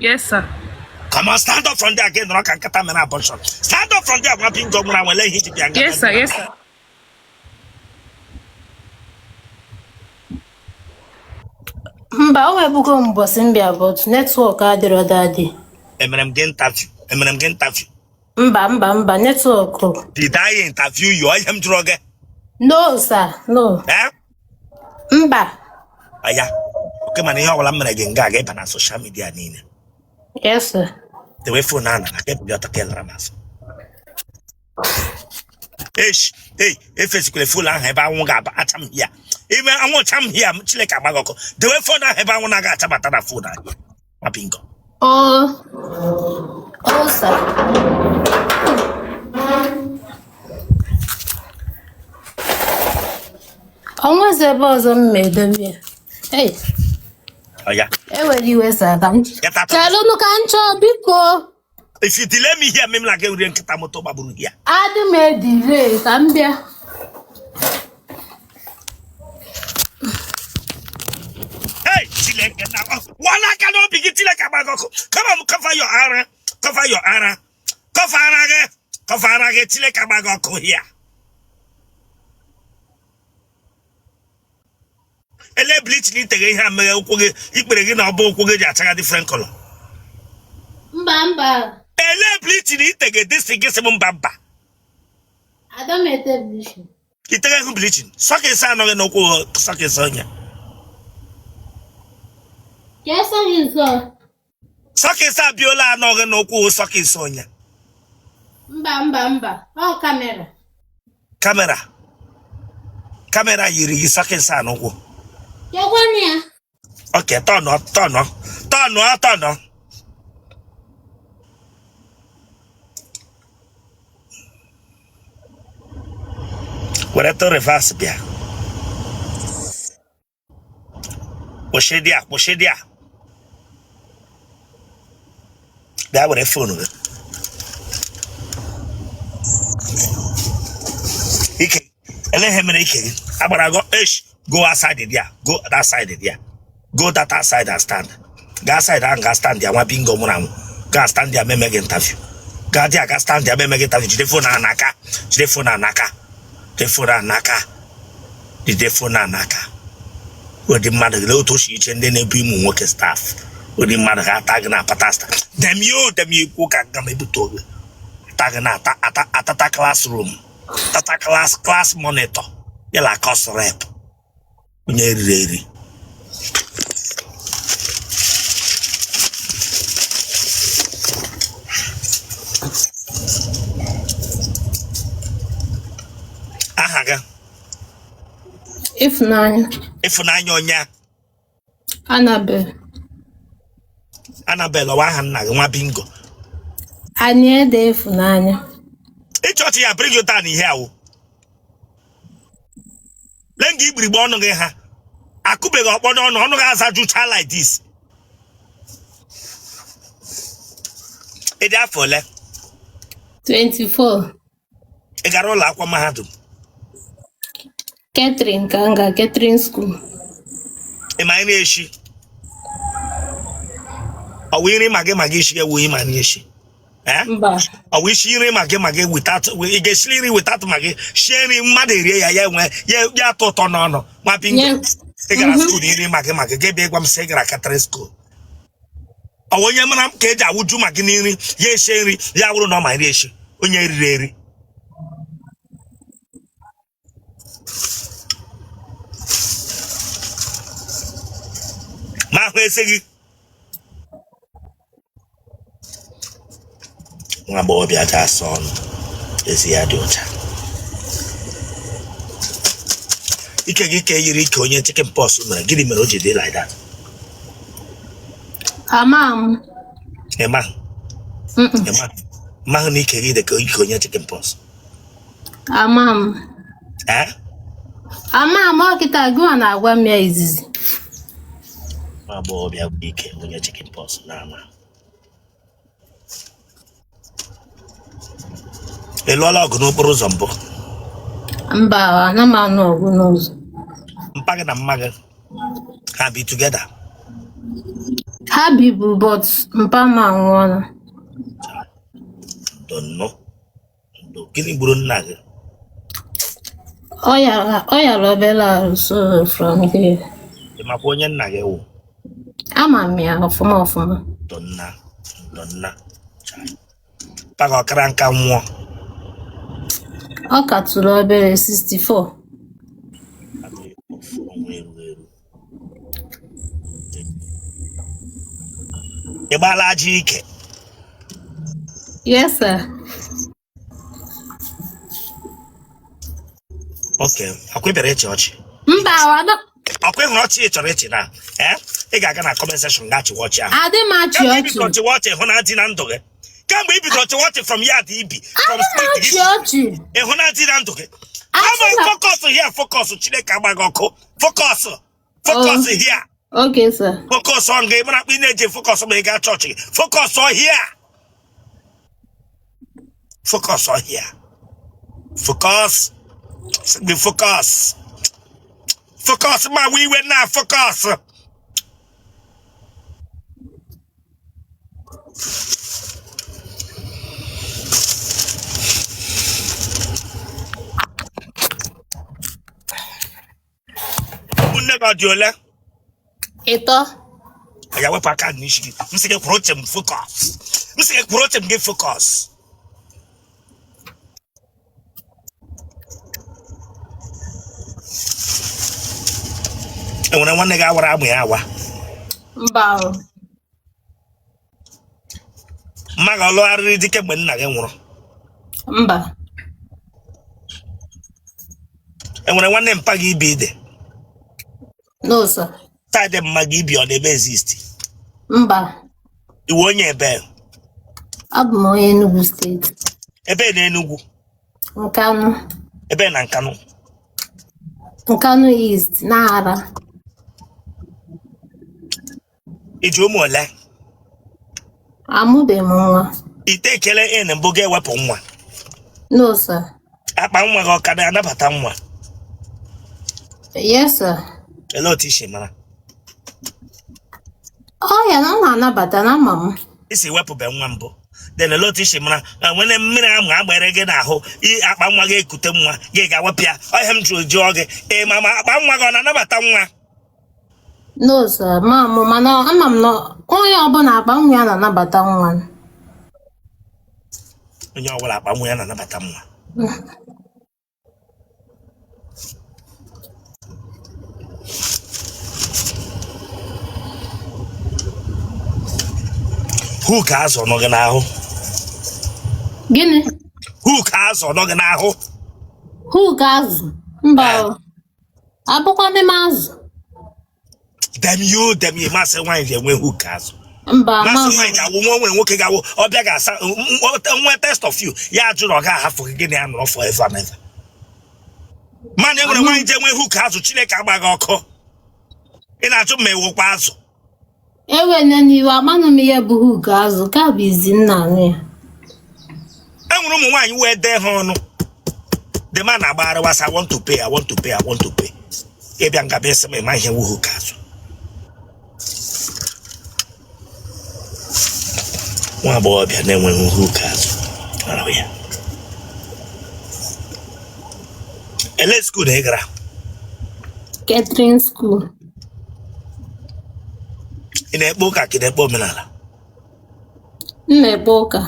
Yes, sir. Come on, stand up from there again. Nọrọ ka nkata mere abortion. Stand up from there, nwa bingo nwụrụ anwụ ele ihe iji bịa nga. Yes, sir. Yes, sir. Mba, o nwebugo mbọsị m bịa but network adịrọ that day. Emere m gị interview. Emere m gị interview. Mba mba mba network. Did I interview you? Ihe m jụrụ gị. No sir, no. Eh? Mba. Aya. Oke mana ihe ọbụla m mere gị nga ga-ịba na social media niile. Yes sir. Dewe phone ahụ na ka ebubi ọtọ ka ị lara m azụ. Esh, ei, efesikwala phone ahụ ebe anwụ ga-aba acha m ya. Ime anwụ cha m ya, Chineke agba gị ọkụ. Dewe phone ahụ ebe anwụ na-aga achabata na phone ahụ. Nwa bingo. Oh. Oh sir. O nwezi ebe ọzọ m ma edobe ya. Hey, Oya. ewela iwe sir ka m Get out of chelụnụ ka m chọọ biko. If you delay me here, mem la gị rie nkịta moto gbagburu ya. Adị m edelay ka m bịa. Hey, Chineke na wala aka n'obi gị Chineke agba gị ọkụ. Come on, cover your ara, cover your ara, cover ara gị, cover ara gị Chineke agba gị ọkụ here. Ele bleach na iteghe ihe a mere ụkwụ gị ikpere gị na ọbụ ụkwụ gị ji achaga different color. Mba mba. Ele bleach na iteghe dịsị gị sị m mba mba. Ada m ete bleaching. Iteghe hụ bleaching socks anọghị n'ụkwụ socks onye. Ka socks ọ? Socks abịola anọghị n'ụkwụ socks onye. Mba mba mba. Ọ camera. Camera. Camera yiri gị socks a n'ụkwụ. Kekwanụ ya. Okay, tọnụ tọnụ tọnụ tọnụ. Were to reverse bịa. Kwụsị dị a, kwụsị dị a. Bịa were phone gị. Ike, ele ihe mere ike gị? Agbara go, esh, go outside there. Go that side there. Go that side and stand. Gaa side ahụ gaa stand ya nwa bingo nwụrụ anwụ. Gaa stand ya meme gị interview. Gaa dị gaa stand ya meme gị interview. Jide phone ahụ n'aka. Jide phone ahụ n'aka. Jide phone ahụ n'aka. Jide phone ahụ n'aka. Ụdị mmadụ gị otu o si iche ndị na-ebu ụmụ nwoke staff. Ụdị mmadụ ga-ata gị na apata staff. Dem yo, dem yo ikwu ka nga m ebute oge. Ata gị na ata ata atata classroom. Tata class class monitor. Yala course rep. Onye eriri eri. Aha gị? Ịfụnanya. Ịfụnanya onye? Annabel. Annabel ọwa aha nna gị nwa bingo. Aniede Ịfụnanya. Ịchọọchị ya bring you down ihe awụ. Lee nga igbirigbe ọnụ gị ha. Akụbeghị ọkpọ n'ọnụ ọnụ gị azajucha like this. Ị dị afọ ole? 24. Ị gara ụlọ akwụkwọ mahadum? Catering ka m ga catering school. Ị ma nri eshi? Ọ wụ nri Maggi Maggi isi ewu ị ma nri eshi? Eh? Mba. Ọ wụ isi nri Maggi Maggi without ị ga-esili nri without Maggi shie nri mmadụ erie ya ya enwe ya ya atọ ụtọ n'ọnụ nwa bingo. Ị gara school nri Maggi Maggi gị bịa ịgwa m sị ị gara catering school. Ọ wụ onye mara ka eji awụju Maggi n'nri ya eshie nri ya wụrụ na ọ ma nri eshi onye eriri eri. Ma ahụ ese gị nwa agbọghọbịa ji asa ọnụ ezi ya dị ọcha ike gị ka yiri ike onye chicken pox mere gịnị mere o ji dị like that? Ama m. Ịma ịma mahụ na ike gị dị ka ike onye chicken pox? Ama m. Eh? Ama m ọ kịta gịwa na-agwa m ya izizi. Nwa agbọghọbịa bụ ike onye chicken pox na-ama. Ị lụọla ọgụ n'okporo ụzọ mbụ? Mba, ana m anụ ọgụ n'ụzọ. Mpa gị na mma gị ha bi together? Ha bibu but mpa m anwụọla. Ndo nnọọ. Ndo, gịnị gburu nna gị? Ọ yara obere arụ so from there. Ị makwa onye nna gị wụ? Ama m ya ọfụma ọfụma. Ndo nna, ndo nna. Chai. Mpa gị ọ kara nka nwụọ? Ọ katụrụ obere 64. Ọnwụ erughị eru. Ị gbaala aja ike? Yes, sir. Okay, akwa ị bịara ịchị ọchị? Mba, Ọkwa ị hụrụ ọchị ị chọrọ ịchị na ee ị ga-aga na comment section gaa chịwa ọchị ahụ. Adị m achị Kemgbe i ọchị. bidoro chịwa ọchị hụ na di na ndụ gị. Kemgbe i bidoro chịwa ọchị from yard ibi from Adị m street achị gị ọchị. ị hụ na di na ndụ gị. Achị Ama na focus here, focus Chineke agba gị ọkụ. Focus. Focus Oh, here. okay, sir. Focus on gị mara akpa ị na-eji focus ma ị gaa chọọchị gị. Focus on here. Focus on here. Focus. Gị focus. Focus ma wee iwe na focus. Ụmụnne gị ọ dị ole? Ịtọ. Ya wepụ aka n'isi gị. M sị gị kwụrụ oche m focus. M sị gị kwụrụ oche m gị focus. Enwere nwanne gị awara amụ ya awa? Mba o. Mma gị ọ lụgharịrị di kemgbe nna gị nwụrụ? Mba. Enwere nwanne mpa gị ibi ide? No, sir. Side mma gị ibi ọ na-eme exist? Mba. Ị wụ onye ebe? Abụ m onye Enugu steeti. Ebe na Enugu? Nkanụ. Ebe na Nkanụ? Nkanụ East, Nara. I ji ụmụ ole? Amụbeghị m nwa. Ite ekele in mbụ ga-ewepụ nwa? No, sir. Akpa nwa gị ọ ka na-anabata nwa? Yes, sir. Elee otu i si mara? Ọ ya na ọ na-anabata na ama m. I si wepụbe nwa mbụ then elee otu i si mara nwere mmiri amụ agbere gị n'ahụ akpa nwa gị ekute nwa gị ga-awepụ ya? Ọ ihe m jụrụ jụọ gị, ị ma ma akpa nwa gị ọ na-anabata nwa? No, sir. Ma mụ mana ama m na onye ọbụla akpa nwa ya na-anabata nwa. Onye ọbụla akpa nwa ya na-anabata nwa. Hook azụ nọ gị n'ahụ? Gịnị? Hook azụ nọ gị n'ahụ? Hook azụ? Mba o. Abụkwanị m azụ. Damn you, damn you, masị nwaanyị ji enwe hook azụ. Mba, masị ma nwaanyị ji awụ nwa nwere nwoke ga-awụ ọbịa ga-asa nwe taste of you ya ajụ na ọ ga-ahafụ gị gị na ya nọrọ forever and ever. Mana enwere nwaanyị ji enwe hook azụ. Chineke agba gị ọkụ, ị na-ajụ ma ị wụkwa azụ. Ewene n'iwe, amanụ m ihe bụ hook azụ ka bụ izi nna anụ ya. Enwere ụmụ nwaanyị wee dee ha ọnụ the man agbagharịwa sị I want to pay, I want to pay, I want to pay. Ị bịa nga bịa sị m ịma ihe wụ hook azụ. Nwa agbọghọbịa na-enweghị hook azụ mara ya. Ele school ị gara? Catering school. Ị na-ekpe ụka ka ị na-ekpe omenala? M na-ekpe ụka.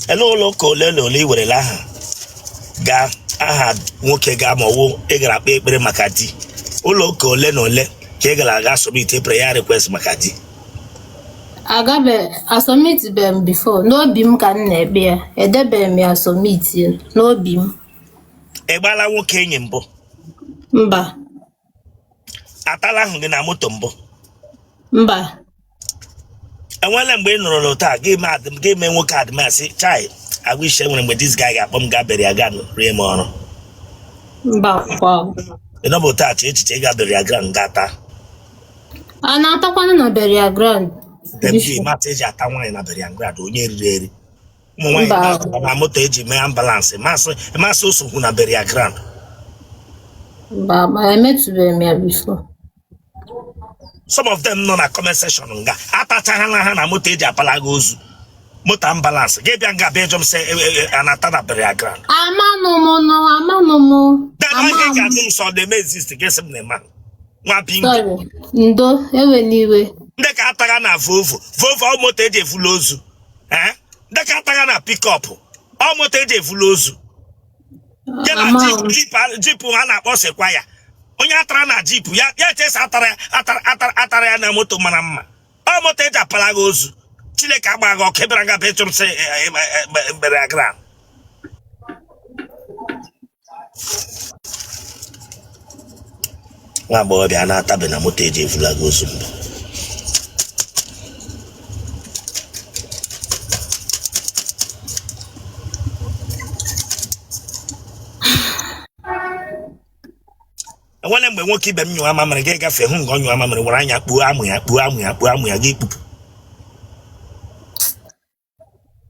Ele ụlọ ụka ole na ole ị werela aha gaa, aha nwoke gaa ma ọ wụ ị gara kpee ekpere maka di? Ụlọ ụka ole na ole ka ị gara aga submit prayer request maka di? Agabe asubmitbeghị m before. N'obi m ka m na-ekpe ya. Edebeghị m ya submit n'obi m. Ị gbaala nwoke enyi mbụ? Mba. Atala ahụ gị na moto mbụ? Mba. Enwela mgbe ị nọrọ taa gị mee nwoke admire sị chai, I wish enwere mgbe this guy ga-akpọ m gaa burial ground rie m ọrụ? Mba kwa. Ị nọbụ taa chee echiche ịga burial ground gaa taa? A na-atakwanụ na burial ground? Dem mata eji ata nwaanyị na burial ground onye riri eri. Ụmụ nwaanyị Mba. na-atụba na moto eji mee ambulance masị osogbu na burial ground. Mba, ma emetụbeghị m ya before. Some of them nọ na comment section nga atachaghana ha na moto eji apala gị ozu, moto ambulance. Gị bịa nga bịa jụ m sị a na-ata na burial ground. Amanụ m nọ, amanụ m. Then Ama ihe m. ga-ajụ m sọ ọ na-eme exist, gị sị m na ịma. Nwa bingo. Sorry. Ndo, ewena iwe. Ndị ka atagha na Volvo, Volvo ọ moto eji evulu ozu, eh? Ndị ka atagha na pickup, ọ moto eji evulu ozu. Ya na Ama jeep m. jeep jeep ha na-akpọ Sequoia. Onye atara na jeep ya, ya echesa atara ya, atara atara atara ya na moto mara mma, ọ moto eji apala gị ozu. Chineke agba gị ọkụ, ịbịara nga bịa ịjụ m sị burial ground. Nwa agbọghọbịa na-atabe na moto eji evula gị ozu mbụ. Enwere mgbe nwoke ibe m nyụọ mamịrị, gị gafe hụ nga ọ nyụọ mamịrị, were anya kpuo amụ ya, kpuo amụ ya, kpuo amụ ya, gị kpupu?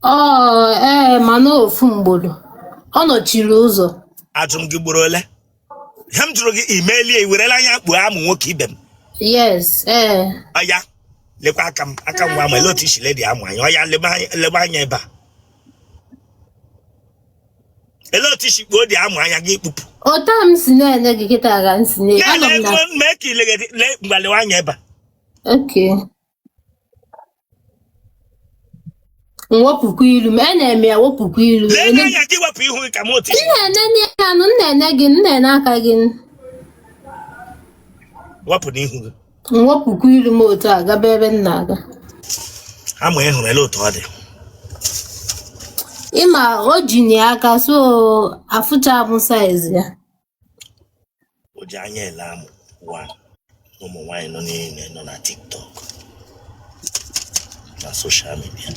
Ọ ee, mana ofu mgboro. Ọ nọchiri ụzọ. Ajụ m gị ugboro ole? Ihe m jụrụ gị, imelie, i werela anya kpuo amụ nwoke ibe m? Yes, ee. Ọya, lekwa aka m, aka m gwa amụ. Ele otu i si ledi amụ anya? Ọya, lebe anya ebe a. Ele otu i si kpuo dị amụ anya, gị kpupu? Otu a m si na-ene gị kịta ka m si na anọ m na mee ka ilegede lee. Ngwa, lewe anya ebe a. Okay. M wepụkwa ilu m, ene m ya, wepụkwa ilu. Lee anya gị, wepụ ihu gị ka m otu M na-ene ya nụ, m na-ene gị, m na-ene aka gị. Wepụ n'ihu gị. M wepụkwa ilu m otu a gaba ebe m na-aga. Amụ ị hụrụ, ele otu ọ dị? Ịma o ji na aka, so afụcha m size ya. O ji anya ele amụ wa ụmụ nwaanyị nọ niile nọ na TikTok na social media.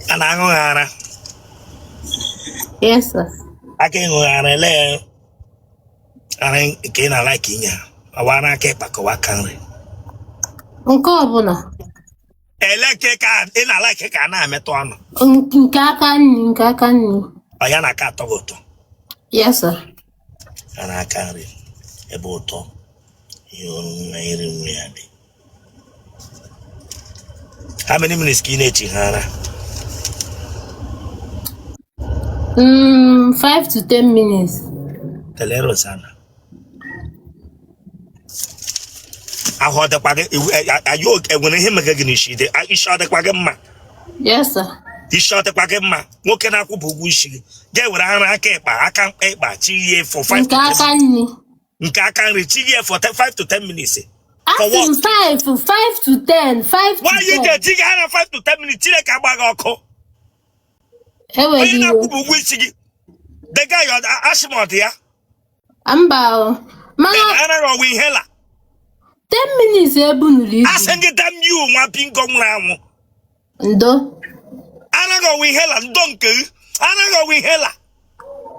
A na-aṅụ ha ara? Yes, sir. Aka ịṅụ ha ara, ele ara nke ị na-alike inye ha? Ọwa aka ịkpa kọwa aka nri? Nke ọbụla. Ele nke ka ị na-alike ka a na-emetụ ọnụ? Nke aka nri, nke aka nri. Ọ ya na aka atọ gị ụtọ? Yes, sir. Ara aka nri, ebe ụtọ ihe oriri na iri nri ya dị. How many minutes ka ị na-echi ha ara? 5 to 10 minutes. Kelee Rosanna. Ahụ ọ dịkwa gị ayọ? Enwere ihe mege gị n'isi? Dị isi ọ dịkwa gị mma? Yes, sir. Isi ọ dịkwa gị mma? Nwoke na-akwụba ụgwọ isi gị ga-ewere ara aka ịkpa, aka ịkpa chi ihe for 5 Nke aka nri. Nke aka nri, chi ihe for 5 to 10 minutes for Asị m what? 5, 5 to 10, 5 to Why you 10. ga-eji gị ara 5 to 10 minutes? Chineke agba gị ọkụ. Enweghị Onye iwe. na-akwụba ụgwọ isi gị, the guy, asị m ọ dị ya? Mba o. Mana Anaghị ọwụ ihe la. 10 minutes ebunuru ibu. Asị gị damn you, nwa bingo nwụrụ anwụ. Ndo. Anaghị ọwụ ihe la. Ndo nke gị, anaghị ọwụ ihe la.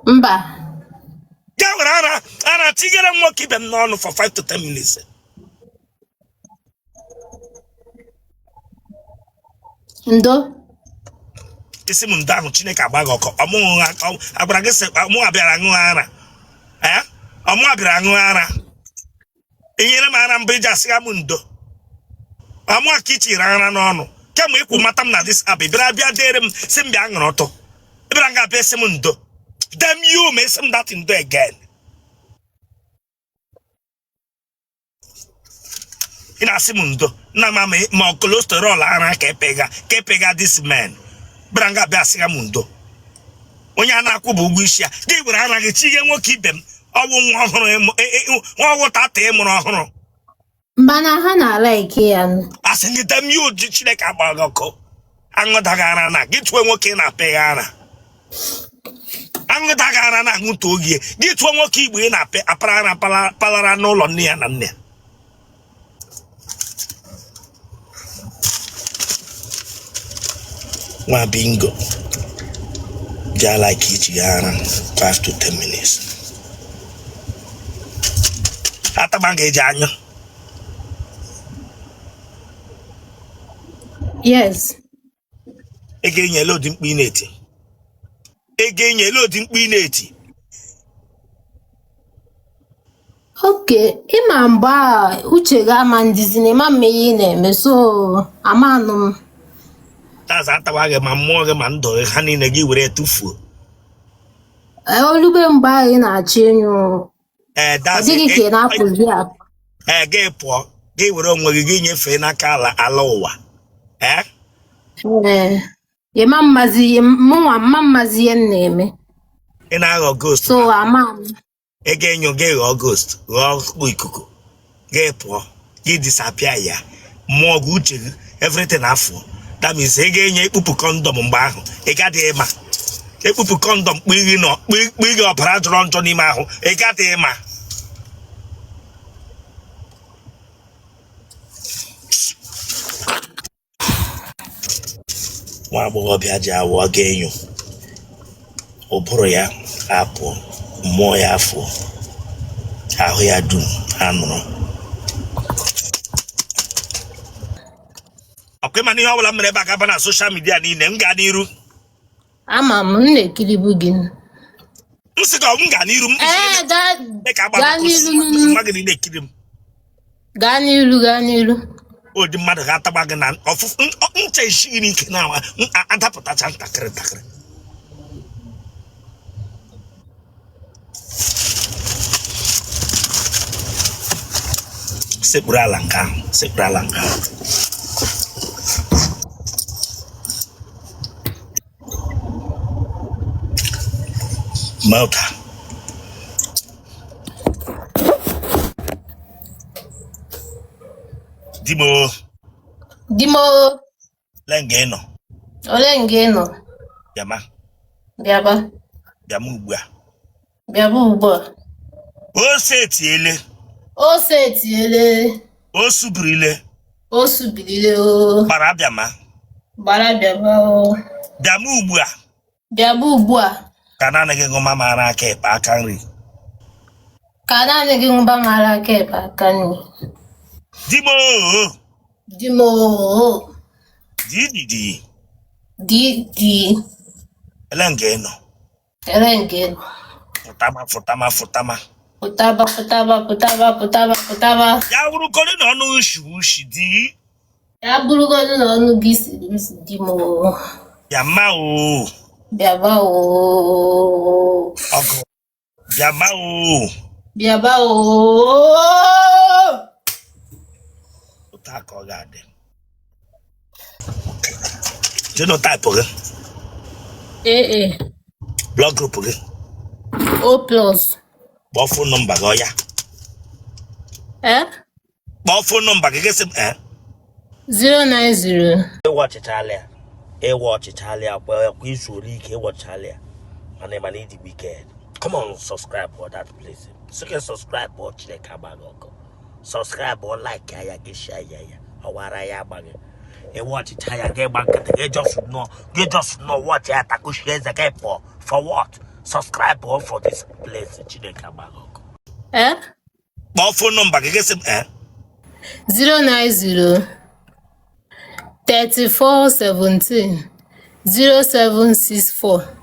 Mba. Ga were ara ara tigere m nwoke ibe m n'ọnụ for 5 to 10 minutes. Ndo. Isi m ndo ahụ, Chineke agba gị ọkụ. Ọmụghị agwara gị sị ọmụwa bịara ṅụọ ara, ee, ọmụwa bịara ṅụọ ara, inyere m ara mbụ iji asịgha m ndo. Ọmụwa ka i chiri ara n'ọnụ kemgbe ịkwụ mata m na this app. Bịara bịa dere m sị m bịa ṅụrụ ụtọ, ịbịara nga bịa sị m ndo. Damn you, ma esi m that ndo again. Ị na-asị m ndo nna m ama ma ọ cholesterol ara ka epega ka epega. This man bịara nga bịa asịga m ndo. Onye a na-akwụba ụgwọ isi ya, gị were ara gị chige nwoke ibe m. Ọwụ nwa ọhụrụ nwa ọwụ tata ị mụrụ ọhụrụ. Mana ha na-alike ya nụ. Asị gị damn you ji Chineke agba gị ọkụ. Aṅụdaghị ara na gị tụọ nwoke na-apịghị ara. Aṅụdaghị ara na aṅụtụ oge gị tụọ nwoke Igbo ị na-apị apara ara palara n'ụlọ nne ya na nne ya. Nwa bingo ji like ichi ya ara 5 to 10 minutes. Ataba ga-eji anya. Yes. Ị ga-enye elu odi mkpu ị na-eti. Ị ga-enye elu odi mkpu ị na-eti. Okay, ịma mgbe a uche gị ama ndịzi na ịma mma ihe ị na-eme, so amanụ m. Taza atawa gị ma mmụọ gị ma ndụ gị, ha niile gị were tụfuo. Ee, olube mgbe ahụ ị na-achọ ịnyụ ee ọ dazi dịghị ka ị na-apụzi apụ. Ee, gị pụọ, gị were onwe gị, gị nyefee n'aka ala ala ụwa, ee. Ee, ịma mmazi ihe mụnwa mma mmazi ihe m na-eme. Ị na-aghọ ghost. So ama m. Ị ga-enyo, gị ghọọ ghost, ghọọ ikuku, gị pụọ, gị disappear ya, mmụọ gị, uche gị, everything afọ. That means ị ga-enye ekpupụ condom mgbe ahụ, ị gadị ịma ekpupụ condom kpighi nọ kpighi ọbara jọrọ njọ n'ime ahụ, ị gadị ịma. Nwa agbọghọbịa ji awụ ọ ga-enyo ụbụrụ ya apụọ, mmụọ ya afụọ, ahụ ya dum anụrụ. Ọkwa ịma na ihe ọbụla m mere ebe a ga-aba na social media niile. M gaa n'iru? Ama m, m na-ekiribu gị. M sị ka m gaa n'iru m? Ee, gaa. Ka Gaa n'iru. Nwa gị na-ekiri m. Gaa n'iru, gaa n'iru. Ụdị mmadụ ga-atagba gị na ọfụfụ ncha isi gị n'ike na adapụtacha ntakịrị ntakịrị. Sekpuru ala nke ahụ, sekpuru ala nke ahụ. Melta. Di m o. Di m o. Lee nga ị nọ. Ole nga ị nọ? Bịama. Bịaba. Bịama ugbu a. Bịaba ugbu a. Ose etiele. Ose etiele. O subirile. O subirile o. Gbara bịama. Gbara bịaba o. Bịama ugbu a. Bịaba ugbu a. Ka naanị gị ṅụma mara aka ekpe aka nri. Ka naanị gị ṅụba mara aka ekpe aka nri. Di m oo. Di m oo. Di di di. Di di. Ele nga ị nọ? Ele nga ị nọ? Fụtama, fụtama, fụtama. Pụtaba, pụtaba, pụtaba, pụtaba, pụtaba. Ya wụrụgodị na ọnụ ushi ushi di. Ya bụrụgodị na ọnụ gị siri isi, di m oo. Bịama oo. Bịaba oo. Ọgụ. Bịama oo. Bịaba oo. Otu a ka ọ ga-adị. Genotype gị? AA. Blood group gị? O plus. Kpọọ phone number gị, ọya. Eh? Kpọọ phone number gị, gịsị m eh? 090. Ịwa ọchịchalị ya, ịwa ọchịchalị ya kwa kwa izu ole ike ịwọchịchalị ya, mana ị mana ịdị wicked. Come on, subscribe for that place. Sị gị subscribe ọ, Chineke agba gị ọkụ. Subscribe ọ, like ya, gị share ya, ya ọwara ya agba gị. Ịwa ọchịcha ya, gị gba nkịtị, gị just nọ, gị just nọ watch ya, takushi eze gị pụọ. For what? Subscribe ọ for this place. Chineke agba gị ọkụ. Eh? Kpọọ phone number gị, gịsị m eh? 090 34 17 0764.